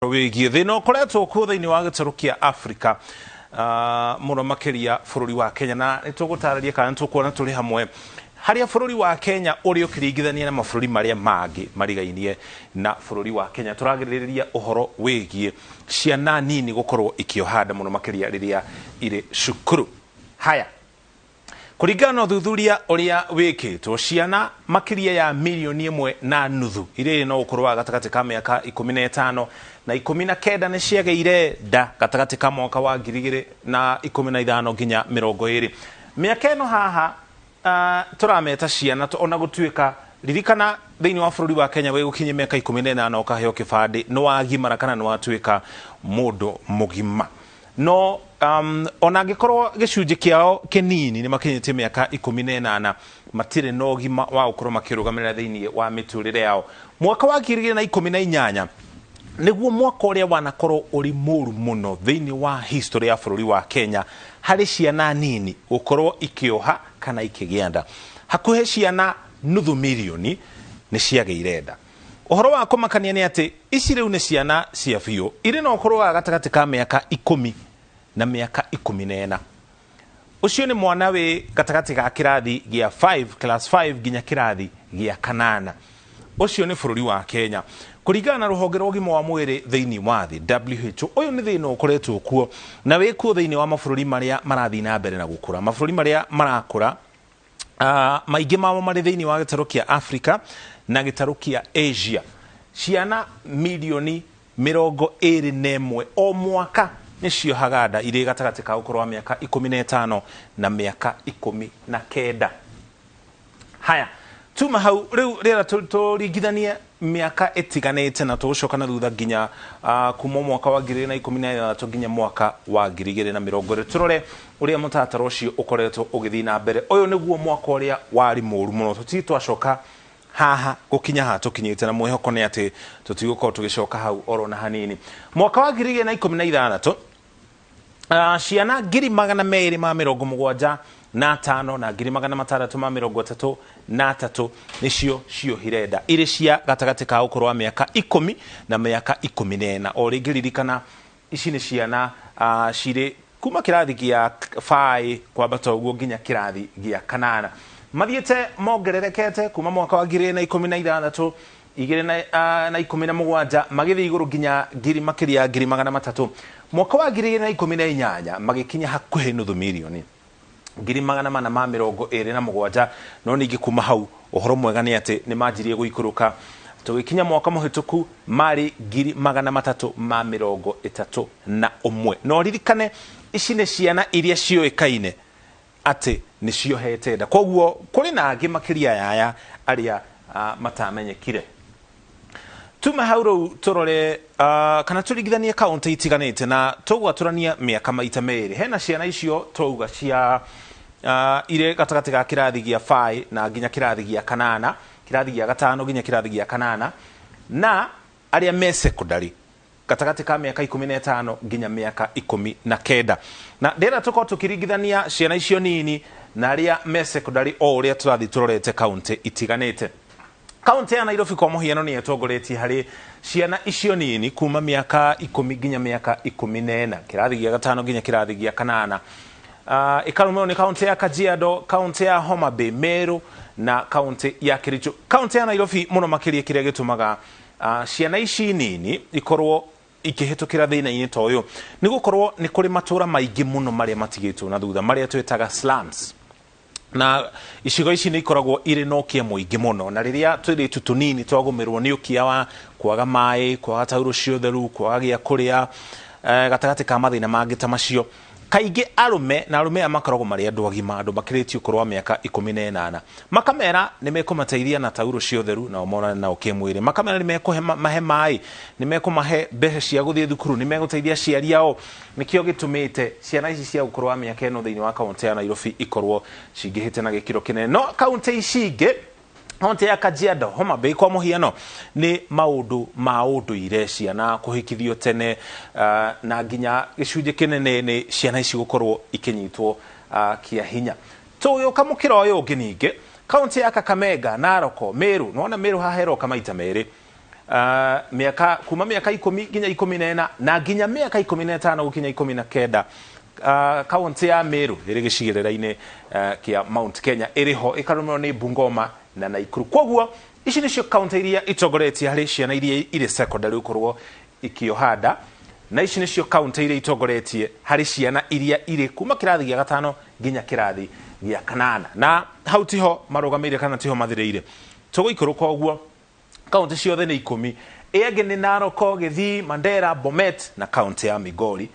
Wĩgiĩ thĩna ũkoretwo kuo thĩinĩ wa gĩtarũ kĩa Africa, mũno makĩria bũrũri wa Kenya, na nĩ tũgũtarĩria kana nĩ tũkuona tũrĩ hamwe harĩa bũrũri wa Kenya ũrĩ ũkĩringithania na mabũrũri marĩa mangĩ marigainie na bũrũri wa Kenya. Tũragĩrĩria ũhoro wĩgiĩ ciana nini gũkorwo ikĩoha nda, mũno makĩria rĩrĩa irĩ cukuru. Haya, kũringana na ũthuthuria ũrĩa wĩkĩtwo, ciana makĩria ya 1.5 million iria irĩ na ũkũrũ wa gatagatĩ ka mĩaka 15 na 19 nĩ ciagĩire nda gatagatĩ ka mwaka wa 2015 nginya 20. Mĩaka ĩno haha tũrameta ciana, ona gũtuĩka ririkana thĩinĩ wa bũrũri wa Kenya wĩgũkinyia mĩaka 18 ũkaheo kĩbandĩ, nĩ wagimara kana nĩ watuĩka mũndũ mũgima. No ona angĩkorwo gĩcunjĩ kĩao kĩnini nĩ makinyĩtie mĩaka 18, matirĩ na ũgima wa gũkorwo makĩrũgamĩrĩra thĩinĩ wa mĩtũrĩre yao. Mwaka wa 2018 nĩguo mwaka ũrĩa wanakorwo ũrĩ mũru mũno thĩinĩ wa history ya bũrũri wa Kenya harĩ ciana nini gũkorwo ikĩoha kana ikĩgĩa nda. Hakuhĩ ciana 0.5 mirioni nĩ ciagĩire nda. Ũhoro wa kũmakania nĩ atĩ ici rĩu nĩ ciana cia biũ irĩ na ũkũrũ wa gatagatĩ ka mĩaka 10 na mĩaka 14. Ũcio nĩ mwana wĩ gatagatĩ ga kĩrathi gĩa 5, class 5, nginya kĩrathi gĩa kanana. Ũcio nĩ bũrũri wa Kenya. Kũringana na rũhonge rwa ũgima wa mwĩrĩ thĩinĩ wa thĩ, WHO, ũyũ nĩ thĩna ũkoretwo kuo na wĩ kuo thĩinĩ wa mabũrũri marĩa marathiĩ na mbere na gũkũra. Mabũrũri marĩa marakũra, maingĩ mamo marĩ thĩinĩ wa gĩtarũ kĩa Africa na gĩtarũ kĩa Asia. Ciana 21 million o mwaka nĩ ciohaga nda irĩ gatagatĩ ka ũkũrũ wa mĩaka 15 na mĩaka 19. Haya, tuma hau rĩu rĩera tũringithanie mĩaka ĩtiganĩte na tũgũcoka na thutha nginya kuma mwaka wa 2016 nginya mwaka wa 2020, tũrore ũrĩa mũtaratara ũcio ũkoretwo ũgĩthiĩ na mbere. Ũyũ nĩguo mwaka ũrĩa warĩ mũru mũno. Tũtirĩ twacoka haha gũkinya haha tũkinyĩte, na mwĩhoko nĩ atĩ tũtigũkorwo tũgĩcoka hau oro na hanini. Mwaka wa 2016, ciana 275,000 na 633,000 nĩcio ciohire nda irĩ cia gatagatĩ ka ũkũrũ wa mĩaka 10 na mĩaka 14. O rĩngĩ ririkana ici nĩ ciana cirĩ kuma kĩrathi gĩa 5 kwambata ũguo nginya kĩrathi gĩa kanana. Mathiĩte mongererekete kuma mwaka wa 2016, 2017 magĩthiĩ igũrũ nginya ngiri makĩria ya 300,000. Mwaka wa 2018 magĩkinya hakuhĩ 0.5 mirioni, 427,000. No ningĩ kuma hau ũhoro mwega nĩ atĩ nĩ manjirie gũikũrũka. Tũgĩkinya mwaka mũhĩtũku marĩ 331,000. No ririkane ici nĩ ciana iria ciũĩkaine atĩ nĩ ciohete nda, koguo kũrĩ na angĩ makĩria yaya arĩa matamenyekire. Tuma hau rĩu tũrore kana tũringithanie kaũntĩ itiganĩte na tũgwatũrania mĩaka maita merĩ. Hena ciana icio twauga cia irĩ gatagatĩ ga kĩrathi gĩa 5 na nginya kĩrathi gĩa kanana, kĩrathi gĩa gatano nginya kĩrathi gĩa kanana, na arĩa me secondary gatagatĩ ka mĩaka 15 nginya mĩaka 19. Na ndĩrenda tũkorwo tũkĩringithania ciana icio nini na arĩa me secondary o ũrĩa tũrathiĩ tũrorete kaũntĩ itiganĩte. Kaũntĩ ya Nairobi kwa mũhiano nĩ ĩtongoretie harĩ ciana icio nini kuma mĩaka 10 nginya mĩaka 14, kĩrathi gĩa gatano nginya kĩrathi gĩa kanana. Ĩkarũmĩrĩrwo nĩ kaũntĩ ya Kajiado, kaũntĩ ya Homa Bay, Meru na kaũntĩ ya Kericho. Kaũntĩ ya Nairobi mũno makĩria kĩrĩa gĩtũmaga ciana ici nini ikorwo ikĩhĩtũkĩra thĩna-inĩ ta ũyũ nĩ gũkorwo nĩ kũrĩ matũra maingĩ mũno marĩa matigĩtwo na thutha, marĩa twĩtaga slums, na icigo ici nĩ ikoragwo irĩ na ũkĩa mũingĩ mũno. Na rĩrĩa tũirĩtu tũnini twagũmĩrwo nĩ ũkĩa wa kwaga maĩ, kwaga taurũ cia ũtheru, kwaga gĩa kũrĩa, gatagatĩ ka mathĩna mangĩ ta macio, kaingĩ arũme, na arũme aya makoragwo marĩ andũ agima, andũ makĩrĩtie ũkũrũ wa mĩaka 18, makamera nĩ mekũmateithia na taurũ cia ũtheru nao monane nao kĩmwĩrĩ, makamera nĩ mekũhe mahe maĩ, nĩ mekũmahe mbeca cia gũthiĩ thukuru, nĩ megũteithia aciari ao. Nĩkĩo gĩtũmĩte ciana ici cia ũkũrũ wa mĩaka ĩno thĩinĩ wa kaũntĩ ya Nairobi ikorwo cingĩhĩte na gĩkĩro kĩnene. No kaũntĩ ici ingĩ, kaũntĩ ya Kajiado, Homa Bay kwa mũhiano, nĩ maũndũ ma ũndũire, ciana kũhikithio tene, na nginya gĩcunjĩ kĩnene nĩ ciana ici gũkorwo ikĩnyitwo kĩa hinya. Tũgĩũka mũkĩra ũyũ ũngĩ ningĩ, kaũntĩ ya Kakamega, Narok, Meru, nĩwona Meru haha ĩroka maita merĩ. Mĩaka kuma mĩaka 10 nginya 14 na nginya mĩaka 15 gũkinya 19, kaunti ya Meru ĩrĩ gĩcigĩrĩra-inĩ kĩa Mount Kenya ĩrĩ ho, ĩkarũmĩrĩrwo nĩ Bungoma na Nakuru. Koguo ici nĩcio kaunti iria itongoretie harĩ ciana iria irĩ secondary gũkorwo ikĩoha nda, na ici nĩcio kaunti iria itongoretie harĩ ciana iria irĩ kuma kĩrathi gĩa gatano nginya kĩrathi gĩa kanana. Na hau tiho marũgamĩire kana tiho mathirĩire, tũgũikũrũka ũguo kaunti ciothe nĩ 10. Ĩngĩ nĩ Narok, Gĩthii, Mandera, Bomet na kaunti ya Migori,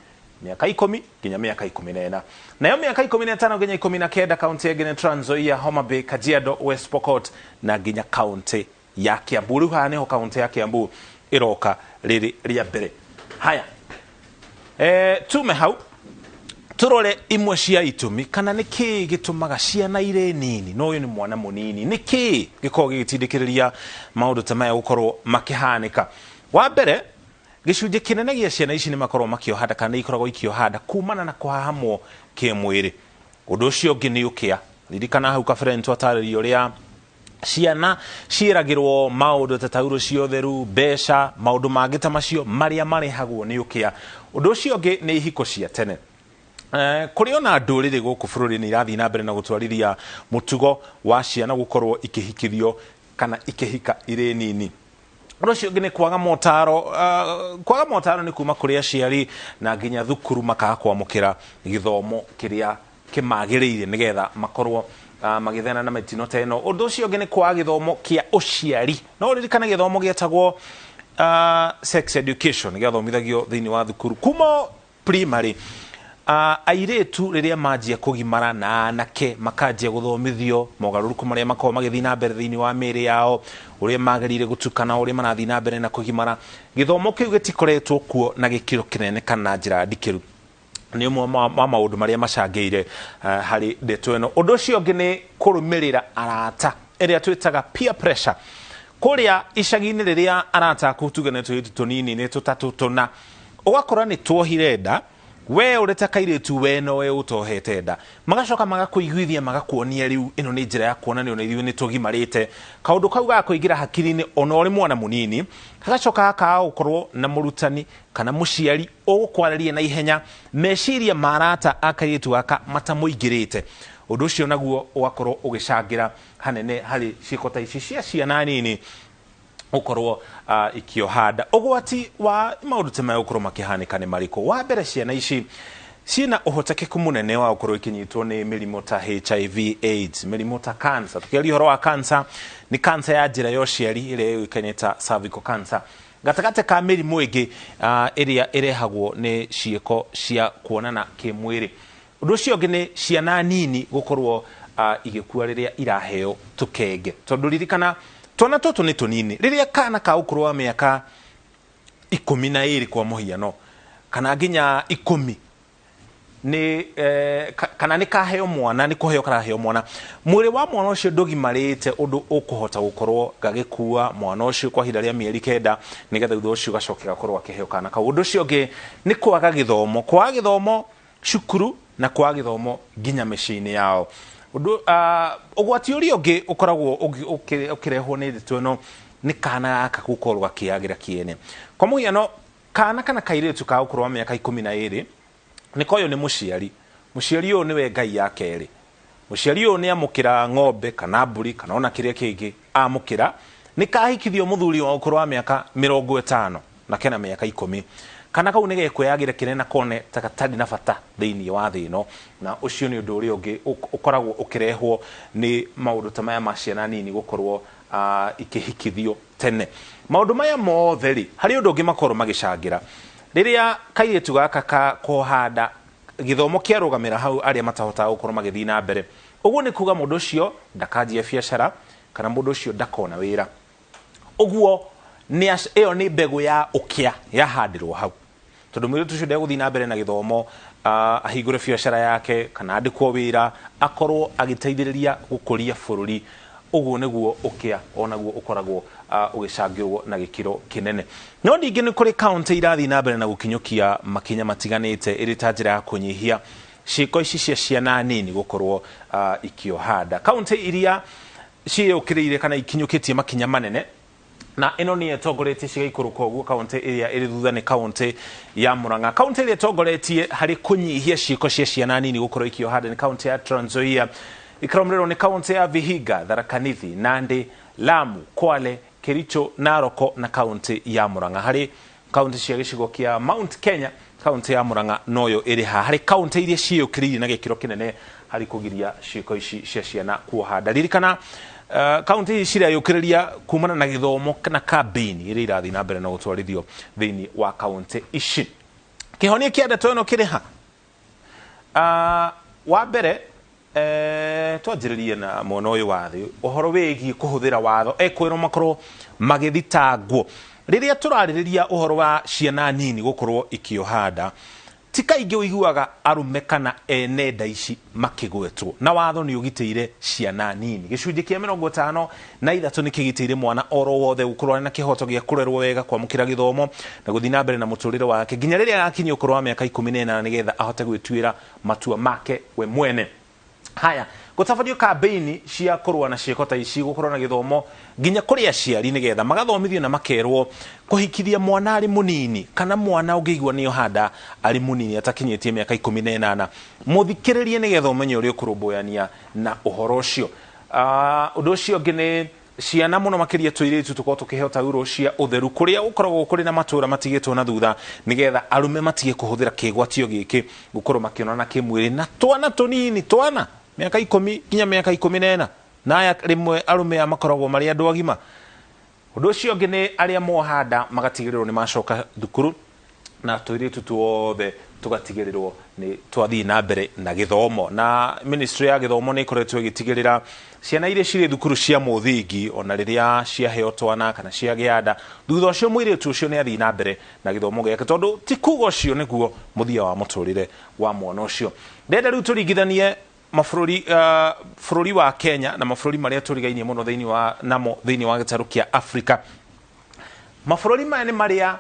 mĩaka 10 nginya mĩaka 14. Nayo mĩaka 15 nginya 19, kaunti ĩngĩ nĩ Trans Nzoia, Homa Bay, Kajiado, West Pokot na nginya kaunti ya Kiambu. Rĩu haha nĩho kaunti ya Kiambu ĩroka rĩrĩ rĩa mbere. Haya, tume hau turore imwe cia itũmi kana nĩ kĩĩ gĩtũmaga ciana irĩ nini, no ũyũ nĩ mwana mũnini, nĩ kĩĩ gĩkoragwo gĩgĩtindĩkĩrĩria maũndũ ta maya gũkorwo makĩhanĩka. Wa mbere, gĩcunjĩ kĩnene gĩa ciana ici nĩ makoragwo makĩoha nda kana nĩ ikoragwo ikĩoha nda kumana na kũhahamwo kĩmwĩrĩ. Ũndũ ũcio ũngĩ nĩ ũkĩa. Ririkana hau kabere nĩ twatarĩria ũrĩa ciana ciĩragĩrwo maũndũ ta taurũ cia ũtheru, mbeca, maũndũ mangĩ ta macio marĩa marehagwo nĩ ũkĩa. Ũndũ ũcio ũngĩ nĩ ihiko cia tene. Kũrĩ ona ndũrĩrĩ gũkũ bũrũri-inĩ irathiĩ na mbere na gũtwarithia mũtugo wa ciana gũkorwo ikĩhikithio kana ikĩhika irĩ nini. Ũndũ ũcio ũngĩ nĩ kwaga motaro. Kwaga motaro nĩ kuma kũrĩ aciari na nginya thukuru makaga kwamũkĩra gĩthomo kĩrĩa kĩmagĩrĩire nĩgetha makorwo magĩthena na mĩtino ta ĩno. Ũndũ ũcio ũngĩ nĩ kwaga gĩthomo kĩa ũciari. No ũririkane gĩthomo gĩetagwo sex education gĩathomithagio thĩinĩ wa thukuru kuma primary. Airĩtu rĩrĩa manjia kũgimara na anake makanjia gũthomithio mogarũrũku marĩa makoragwo magĩthiĩ na mbere thĩinĩ wa mĩĩrĩ yao, ũrĩa magĩrĩire gũtukana, ũrĩa marathiĩ na mbere na kũgimara, gĩthomo kĩu gĩtikoretwo kuo na gĩkĩro kĩnene kana na njĩra ndikĩru. Nĩ ũmwe wa maũndũ marĩa macangĩire harĩ ndeto ĩno. Ũndũ ũcio ũngĩ nĩ kũrũmĩrĩra arata, ĩrĩa twĩtaga peer pressure. Kũrĩa icagi-inĩ rĩrĩa arata aku tuge nĩ tũirĩtu tũnini nĩ tũtatũ tũna, ũgakora nĩ tuohire nda, we ũrĩ ta kairĩtu we nowe ũtohete nda, magacoka magakũiguithia magakuonia rĩu ĩno nĩ njĩra ya kuonania ona ithuĩ nĩ tũgimarĩte. Kaũndũ kau gakũingĩra hakiri-inĩ ona ũrĩ mwana mũnini, gagacoka gakaga gũkorwo na mũrutani kana mũciari ũgũkwarĩria na ihenya meciria ma arata a kairĩtu gaka matamũingĩrĩte. Ũndũ ũcio naguo ũgakorwo ũgĩcangĩra hanene harĩ ciĩko ta ici cia ciana nini gũkorwo ikĩoha nda. Ũgwati wa maũndũ ta maya gũkorwo makĩhanĩka nĩ marĩkũ? Wa mbere, ciana ici ciĩna ũhotekeku mũnene wa gũkorwo ikinyitwo nĩ mĩrimũ ta HIV AIDS, mĩrimũ ta cancer. Tũkĩaria ũhoro wa cancer, nĩ cancer ya njĩra ya ũciari ĩrĩa yũĩkaine ta cervical cancer, gatagatĩ ka mĩrimũ ĩngĩ ĩrĩa ĩrehagwo nĩ ciĩko cia kuonana kĩmwĩrĩ. Ũndũ ũcio ũngĩ nĩ ciana nini gũkorwo igĩkua rĩrĩa iraheo tũkenge, tondũ ririkana twana tũtũ nĩ tũnini. Rĩrĩa kana ka ũkũrũ wa mĩaka 12 kwa mũhiano kana nginya 10 nĩ kana nĩ kaheo mwana, nĩ kũheo karaheo mwana, mwĩrĩ wa mwana ũcio ndũgimarĩte ũndũ ũkũhota gũkorwo gagĩkua mwana ũcio kwa ihinda rĩa mĩeri 9, nĩgetha thutha ũcio gacoke gakorwo akĩheo kana kau. Ũndũ ũcio ũngĩ nĩ kwaga gĩthomo, kwaga gĩthomo cukuru na kwaga gĩthomo nginya mĩciĩ-inĩ yao. Ũndũ ũgwati ũrĩa ũngĩ ũkoragwo ũkĩrehwo nĩ ndeto ĩno nĩ kana gaka gũkorwo gakĩagĩra kĩene. Kwa mũhiano, kana kana kairĩtu ka ũkũrũ wa mĩaka 12 nĩ koywo nĩ mũciari. Mũciari ũyũ nĩwe Ngai ya kerĩ. Mũciari ũyũ nĩ amũkĩra ng'ombe kana mbũri kana ona kĩrĩa kĩngĩ amũkĩra, nĩ kahikithio mũthuri wa ũkũrũ wa mĩaka 50 na kena mĩaka 10. Kana kau nĩ gekwĩyagĩra kĩnene na kone ta gatarĩ na bata thĩinĩ wa thĩ ĩno, na ũcio nĩ ũndũ ũrĩa ũngĩ ũkoragwo ũkĩrehwo nĩ maũndũ ta maya ma ciana nini gũkorwo ikĩhikithio tene. Maũndũ maya mothe rĩ, harĩ ũndũ ũngĩ makorwo magĩcangĩra. Rĩrĩa kairĩtu gaka ka kuoha nda, gĩthomo kĩarũgamĩra hau arĩa matahotaga gũkorwo magĩthiĩ na mbere. Ũguo nĩ kuga mũndũ ũcio ndakanjia biacara kana mũndũ ũcio ndakona wĩra. Ũguo ĩyo nĩ mbegũ ya ũkĩa yahandirwo hau, tondũ mũirĩtu ũcio ndegũthiĩ na mbere na gĩthomo, ahingũre biacara yake kana andĩkwo wĩra akorwo agĩteithĩrĩria gũkũria bũrũri. Ũguo nĩguo ũkĩa onaguo ũkoragwo ũgĩcangĩrwo na gĩkĩro kĩnene. No ningĩ nĩ kũrĩ kaũntĩ irathiĩ na mbere na gũkinyũkia makinya matiganĩte ĩrĩ ta njĩra ya kũnyihia ciĩko ici cia ciana nini gũkorwo ikĩoha nda. Kaũntĩ iria ciĩyũkĩrĩire kana ikinyũkĩtie makinya manene Na ĩno nĩyo ĩtongoretie cigaikũrũka ũguo. Kaũntĩ ĩrĩa ĩrĩ thutha nĩ kaũntĩ ya Murang'a. Kaũntĩ ĩrĩa ĩtongoretie harĩ kũnyihia ciĩko cia ciana nini gũkorwo ikĩoha nda nĩ kaũntĩ ya Trans Nzoia, ĩkarũmĩrĩrwo nĩ kaũntĩ ya Vihiga, Tharaka Nithi, Nandi, Lamu, Kwale, Kericho, Narok na kaũntĩ ya Murang'a. Harĩ kaũntĩ cia gĩcigo kĩa Mount Kenya, kaũntĩ ya Murang'a noyo ĩrĩ haha harĩ kaũntĩ iria ciĩyũkĩrĩirie na gĩkĩro kĩnene harĩ kũgiria ciĩko ici cia ciana kuoha nda. Ririkana kaũntĩ ici cireyũkĩrĩria kumana na gĩthomo na campaign iria irathiĩ na mbere na gũtwarithio thĩinĩ wa kaũntĩ ici. Kĩhonia kĩa ndeto ĩno kĩrĩ ha? Wa mbere, twanjĩrĩrie na mwena ũyũ wa thĩ, ũhoro wĩgiĩ kũhũthĩra watho ekwĩrwo makorwo magĩthitangwo. Rĩrĩa tũrarĩrĩria ũhoro wa ciana nini gũkorwo ikĩoha nda, ti kaingĩ ũiguaga arũme kana ene nda ici makĩgwetwo, na watho nĩ ũgitĩire ciana nini. Gĩcunjĩ kĩa 53 nĩ kĩgitĩire mwana oro wothe gũkorwo arĩ na kĩhoto gĩa kũrerwo wega, kwamũkĩra gĩthomo na gũthiĩ na mbere na mũtũrĩre wake nginya rĩrĩa agakinyia ũkũrũ wa mĩaka 18, nĩgetha ahote gwĩtuĩra matua make we mwene. Haya, gũtabanio kambĩini cia kũrũa na ciĩko ta ici, gũkorwo na gĩthomo nginya kũrĩ aciari nĩgetha magathomithio na makerwo kũhikithia mwana arĩ mũnini kana mwana ũngĩigua nĩ oha nda arĩ mũnini atakinyĩtie mĩaka 18, mũthikĩrĩrie nĩgetha ũmenye ũrĩa ũkũrũmbũyania na ũhoro ũcio. Ũndũ ũcio ũngĩ nĩ ciana mũno makĩria tũirĩtu tũkorwo tũkĩheo taurũ cia ũtheru kũrĩa gũkoragwo kũrĩ na matũra matigĩtwo na thutha, nĩgetha arũme matige kũhũthĩra kĩgwatio gĩkĩ gũkorwo makĩonana kĩmwĩrĩ na twana tũnini, twana mĩaka 10 nginya mĩaka 14, na aya rĩmwe arũme aya makoragwo marĩ andũ agima. Ũndũ ũcio ũngĩ nĩ arĩa moha nda magatigĩrĩrwo nĩ macoka thukuru, na tũirĩtu tuothe tũgatigĩrĩrwo nĩ twathiĩ na mbere na gĩthomo. Na ministry ya gĩthomo nĩ ĩkoretwo ĩgĩtigĩrĩra ciana iria cirĩ thukuru cia mũthingi, ona rĩrĩa ciaheo twana kana ciagĩa nda, thutha ũcio mũirĩtu ũcio nĩ athiĩ na mbere na gĩthomo gĩake, tondũ ti kuga ũcio nĩguo mũthia wa mũtũrĩre wa mwana ũcio. Ndenda rĩu tũringithanie mabũrũri, bũrũri wa Kenya na mabũrũri marĩa tũrigainie mũno thĩinĩ wa namo thĩinĩ wa gĩtarũ kĩa Afrika. Mabũrũri maya nĩ marĩa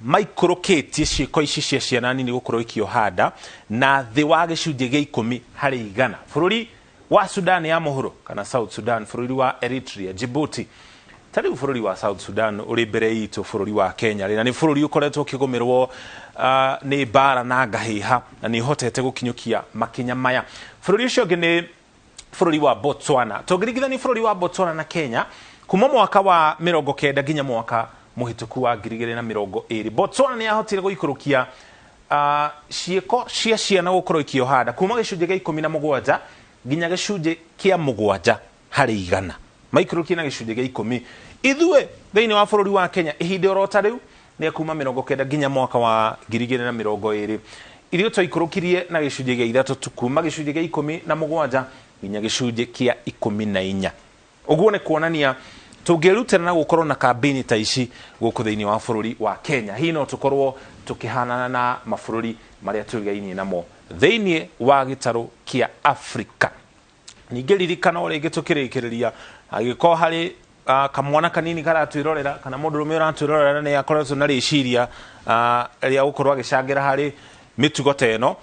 maikũrũkĩtie ciĩko ici cia ciana nini gũkorwo ikĩoha nda na thĩ wa gĩcunjĩ gĩa 10%. Bũrũri wa Sudan ya mũhuro kana South Sudan, bũrũri wa Eritrea, Djibouti. Ta rĩu bũrũri wa South Sudan ũrĩ mbere itũ bũrũri wa Kenya rĩ, na nĩ bũrũri ũkoretwo ũkĩgũmĩrwo nĩ mbara na ngahĩha, na nĩ ũhotete gũkinyũkia makinya maya. Bũrũri ũcio ũngĩ nĩ bũrũri wa Botswana. Tũngĩringithania bũrũri wa Botswana na Kenya, kuma mwaka wa 90 nginya mwaka mũhĩtũku wa 2020, Botswana nĩ yahotire gũikũrũkia ciĩko cia ciana gũkorwo ikĩoha nda kuma gĩcunjĩ gĩa 17 nginya gĩcunjĩ kĩa 7%. Maikũrũkie na gĩcunjĩ gĩa 10. Ithuĩ thĩinĩ wa bũrũri wa Kenya, ihinda oro ta rĩu nĩ kuma 90 nginya mwaka wa 2020, ithuĩ twaikũrũkirie na gĩcunjĩ gĩa 3 tu, kuma gĩcunjĩ gĩa 17 nginya gĩcunjĩ kĩa 14. Ũguo nĩ kuonania tũngĩrutĩra na gũkorwo na kambĩini ta ici gũkũ thĩinĩ wa bũrũri wa Kenya, hihi no tũkorwo tũkĩhanana na mabũrũri marĩa tũrigainie namo thĩinĩ wa gĩtarũ kĩa Afrika. Ningĩ ririkana o rĩngĩ tũkĩrĩkĩrĩria, angĩkorwo harĩ kamwana kanini karatwĩrorera kana mũndũrũme ũratwĩrorera nĩ akoretwo na rĩciria rĩa gũkorwo agĩcangĩra harĩ mĩtugo ta ĩno,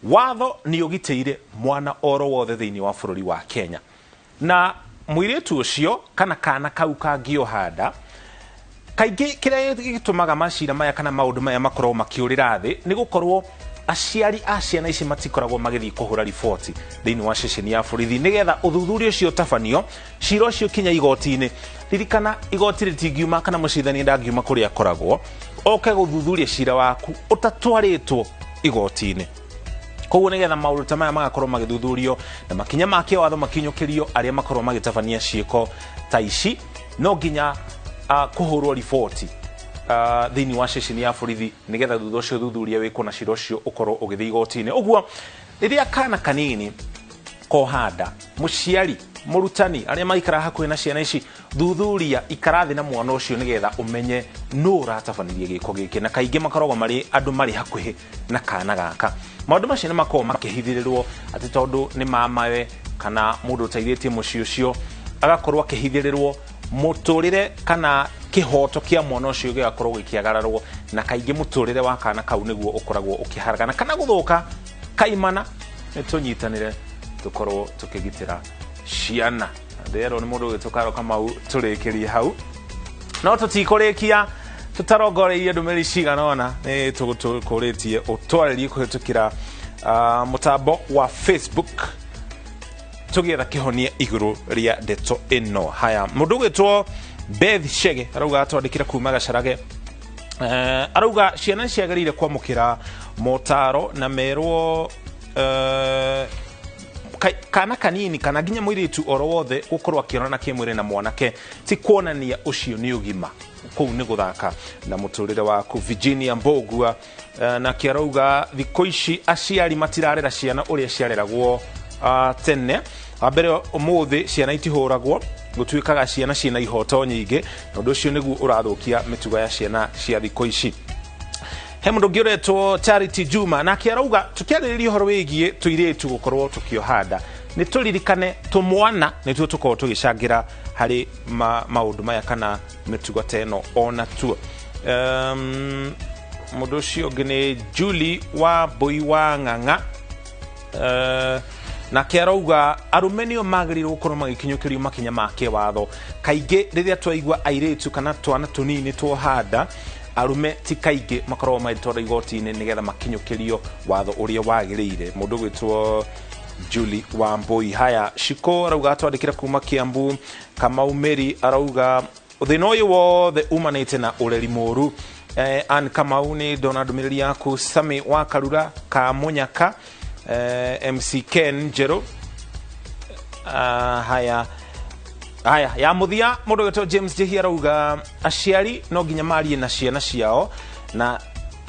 watho nĩ ũgitĩire mwana oro wothe thĩinĩ wa bũrũri wa Kenya. Na mũirĩtu ũcio kana kana kau kangĩoha nda, kaingĩ kĩrĩa gĩtũmaga macira maya kana maũndũ maya makorwo makĩũrĩra thĩ nĩ gũkorwo aciari a ciana ici matikoragwo magĩthiĩ kũhũra riboti thĩinĩ wa ceceni ya borithi nĩgetha ũthuthuria ũcio ũtabanio, cira ũcio ũkinya igoti-inĩ. Ririkana, igoti rĩtingiuma kana mũcirithania ndangiuma kũrĩa akoragwo oke gũthuthuria cira waku ũtatwarĩtwo igoti-inĩ. Koguo nĩgetha maũndũ ta maya magakorwo magĩthuthurio na makinya ma kĩwatho makinyũkĩrio arĩa makorwo magĩtabania ciĩko ta ici, no nginya kũhũrwo riboti thĩinĩ wa ceceni ya borithi nĩgetha thutha ũcio ũthuthuria wĩkwo na cira ũcio ũkorwo ũgĩthiĩ igoti-inĩ. Ũguo rĩrĩa kana kanini koha nda, mũciari, mũrutani, arĩa maikara hakuhĩ na ciana ici, thuthuria, ikara thĩ na mwana ũcio nĩgetha ũmenye nũ ũratabanirie gĩko gĩkĩ, na kaingĩ makoragwo marĩ andũ marĩ hakuhĩ na kana gaka. Maũndũ macio nĩ makoragwo makĩhithĩrĩrwo atĩ tondũ nĩ mamawe kana mũndũ ũteithĩtie mũciĩ ũcio, agakorwo akĩhithĩrĩrwo mũtũrĩre kana kĩhoto kĩa mwana ũcio gĩgakorwo gĩkĩagararwo, na kaingĩ mũtũrĩre wa kana kau nĩguo ũkoragwo ũkĩharagana kana gũthũka kaimana. Nĩ tũnyitanĩre tũkorwo tũkĩgitĩra ciana. Ndĩrerwo nĩ mũndũ ũgĩtwo Karo Kamau tũrĩkĩrie hau. No tũtikũrĩkia tũtarongoreirie ndũmĩrĩri cigana ũna nĩ tũkũrĩtie ũtwarĩrie kũhĩtũkĩra mũtambo wa Facebook tũgĩetha kĩhonia igũrũ rĩa ndeto ĩno. Haya, mũndũ ũgwĩtwo Beth Shege arauga atwandĩkĩra kuma Gacarage. Arauga ciana ciagĩrĩire kwamũkĩra motaro na merwo kana kanini kana nginya mũirĩtu oro wothe gũkorwo akĩonana kĩmwĩrĩ na mwanake ti kuonania ũcio nĩ ũgima, kũu nĩ gũthaka na mũtũrĩre waku. Virginia Mbogua nake arauga thikũ ici aciari matirarera ciana ũrĩa ciareragwo tene. Wa mbere, ũmũthĩ ciana itihũragwo, gũtuĩkaga ciana ciĩna ihoto nyingĩ, na ũndũ ũcio nĩguo ũrathũkia mĩtugo ya ciana cia thikũ ici. He mũndũ ũngĩ ũretwo Charity Juma nake arauga tũkĩarĩrĩria ũhoro wĩgiĩ tũirĩtu gũkorwo tũkĩoha nda, nĩ tũririkane tũmwana nĩtuo tũkorwo tũgĩcangĩra harĩ maũndũ maya kana mĩtugo ta ĩno ona tuo. Mũndũ ũcio ũngĩ nĩ Julie wa Mbũi wa Ng'ang'a. Nake arauga arũme nĩo magĩrĩirwo gũkorwo magĩkinyũkĩrio makinya ma kĩwatho. Kaingĩ rĩrĩa twaigua airĩtu kana twana tũnini tuoha nda, arũme ti kaingĩ makoragwo magĩtwarwo igoti-inĩ nĩgetha makinyũkĩrio watho ũrĩa wagĩrĩire. Mũndũ ũgwĩtwo Julie Wambui. Haya, Shiko arauga atwandĩkĩra kuma Kiambu. Kamau Mary arauga thĩna ũyũ wothe umanĩte na ũreri mũru. Ann Kamau, nĩ ndona ndũmĩrĩri yaku. Sami wa Karura ka Mũnyaka, MC Ken Njerũ. Haya haya, ya mũthia, mũndũ wĩtwo James Njihia arauga aciari no nginya marie na ciana ciao, na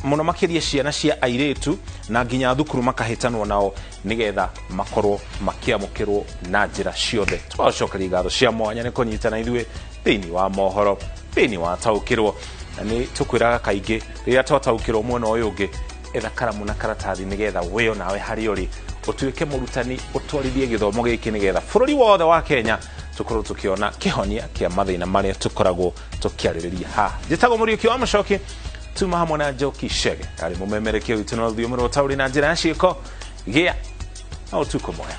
mũno makĩria ciana cia airĩtu, na nginya thukuru makahĩtanwo nao nĩgetha makorwo makĩamũkĩrwo na njĩra ciothe. Tũgacokeria ngatho cia mwanya nĩ kũnyitana ithuĩ thĩinĩ wa mohoro, thĩinĩ wa Taũkĩrwo. Na nĩ tũkwĩraga kaingĩ, rĩrĩa twataũkĩrwo mwena ũyũ ũngĩ, etha karamu na karatathi nĩgetha we onawe harĩa ũrĩ ũtuĩke mũrutani, ũtwarithie gĩthomo gĩkĩ nĩgetha bũrũri wothe wa Kenya tũkorwo tũkĩona kĩhonia kĩa mathĩna marĩa tũkoragwo tũkĩarĩrĩria haha. Njĩtagwo Mũriũki wa Mũcoki, tuma hamwe na Njoki Shege arĩ mũmemerekia witũ na rũthiomi rwa ũtaũri na njĩra ya ciĩko. Gĩa na ũtukũ mwega.